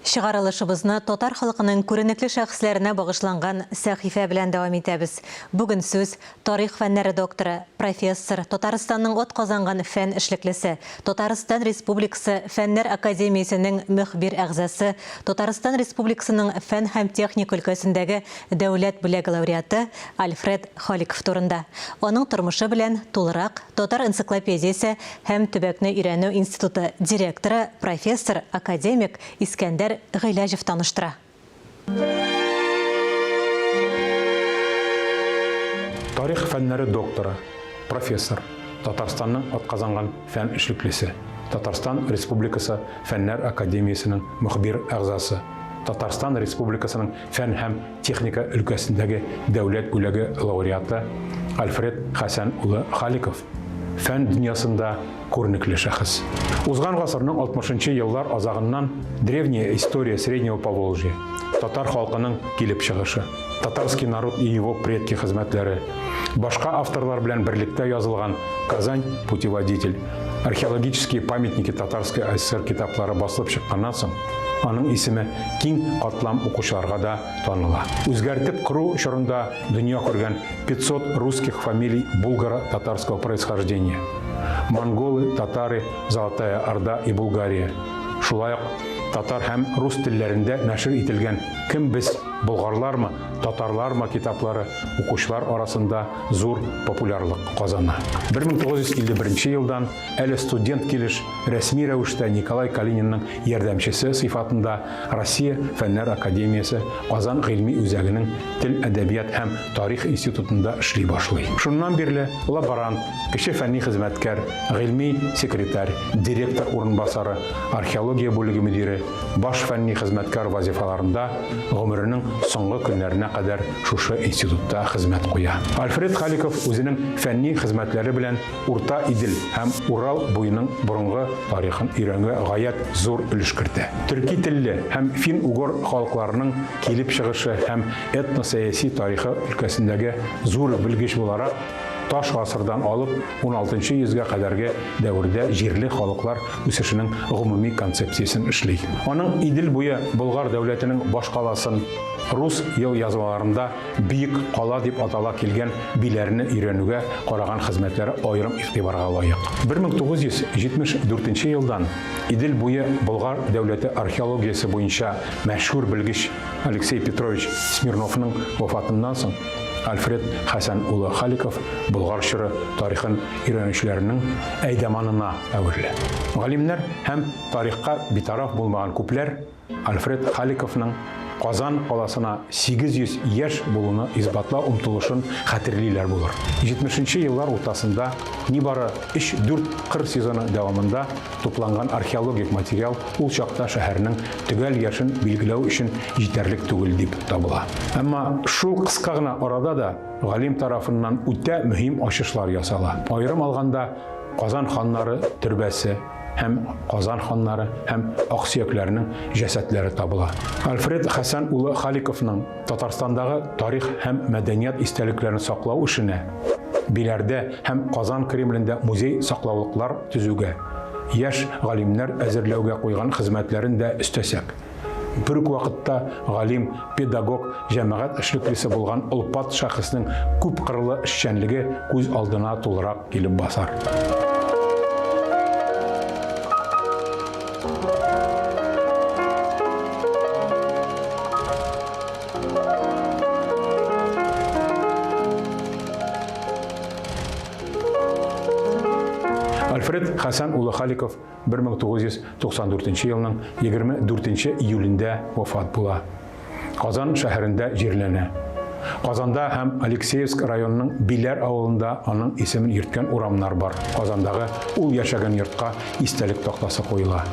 Чыгарылышыбызны татар халкының күренекле шәхесләренә багышланган сәхифә белән дәвам итәбез. Бүген сүз тарих фәннәре докторы, профессор, Татарстанның атказанган фән эшлеклесе, Татарстан Республикасы Фәннәр академиясенең мөхбир әгъзасы, Татарстан Республикасының фән һәм техника өлкәсендәге дәүләт бүләге лауреаты Альфред Халиков турында. Аның тормышы белән тулырак Татар энциклопедиясе һәм төбәкне өйрәнү институты директоры, профессор, академик Искәндәр Гыйләҗев таныштыра. Тарих фәннәре докторы, профессор, Татарстанның атказанган фән эшлеклесе, Татарстан Республикасы Фәннәр академиясенең мөхбир әгъзасы, Татарстан Республикасының фән һәм техника өлкәсендәге дәүләт бүләге лауреаты Альфред Хәсән улы Халиков, фән дөньясында күренекле шәхес. Узган гасырның 60 нчы еллар азагыннан Древняя история Среднего Поволжья, Татар халкының килеп чыгышы, Татарский народ и его предки хезмәтләре, башка авторлар белән берлектә язылган Казань, путеводитель, Археологические памятники Татарской АССР китаплары басылып чыкканнан соң, аның исеме киң катлам укучыларга да таныла. Үзгәртеп кору чорында дөнья күргән 500 русских фамилий булгаро-татарского происхождения, Монголы, татары, Золотая Орда и Булгария, шулай ук татар һәм рус телләрендә нәшер ителгән Кем без, болгарлармы, татарлармы китаплары укучылар арасында зур популярлык казана. 1951 елдан әле студент килеш рәсми рәвештә Николай Калининның ярдәмчесе сыйфатында Россия Фәннәр академиясе Казан гыйльми үзәгенең Тел, әдәбият һәм тарих институтында эшли башлый. Шуннан бирле лаборант, кече фәнни хезмәткәр, гыйльми секретарь, директор урынбасары, археология бүлеге мөдире, баш фәнни хезмәткәр вазифаларында гомеренең соңгы көннәренә кадәр шушы институтта хезмәт куя. Альфред Халиков үзенең фәнни хезмәтләре белән Урта Идел һәм Урал буеның борынгы тарихын өйрәнүгә гаять зур өлеш кертә. Төрки телле һәм фин-угор халыкларының килеп чыгышы һәм этносәяси тарихы өлкәсендәге зур белгеч буларак, таш гасырдан алып уналтынчы йөзгә кадәрге дәвердә җирле халыклар үсешенең гомуми концепциясен эшли. Аның Идел буе Болгар дәүләтенең башкаласын, рус елъязмаларында Бөек кала дип атала килгән Биләрне өйрәнүгә караган хезмәтләре аерым игътибарга лаек. 1974 елдан Идел буе Болгар дәүләте археологиясе буенча мәшһүр белгеч Алексей Петрович Смирновның вафатыннан соң Альфред Хәсән улы Халиков Болгар чоры тарихын өйрәнүчеләрнең әйдаманына әверелә. Галимнәр һәм тарихка битараф булмаган күпләр Альфред Халиковның Казан каласына 800 яшь булуны исбатлау омтылышын хәтерлиләр булыр. 70 нче еллар уртасында нибары өч-дүрт кыр сезоны дәвамында тупланган археологик материал ул чакта шәһәрнең төгәл яшен билгеләү өчен җитәрлек түгел дип табыла. Әмма шул кыска гына арада да галим тарафыннан үтә мөһим ачышлар ясала. Аерым алганда, Казан ханнары төрбәсе, һәм Казан ханнары һәм аксөякләренең җәсәдләре табыла. Альфред Хәсән улы Халиковның Татарстандагы тарих һәм мәдәният истәлекләрен саклау эшенә, Биләрдә һәм Казан Кремлендә музей-саклаулыклар төзүгә, яшь галимнәр әзерләүгә куйган хезмәтләрен дә өстәсәк, Бер үк вакытта галим, педагог, җәмәгать эшлеклесе булган олпат шәхеснең күпкырлы эшчәнлеге күз алдына тулырак килеп басар. Альфред Хәсән улы Халиков 1994 елның 24 июлендә вафат була. Казан шәһәрендә җирләнә. Казанда һәм Алексеевск районының Биләр авылында аның исемен йөрткән урамнар бар. Казандагы ул яшәгән йортка истәлек тактасы куела.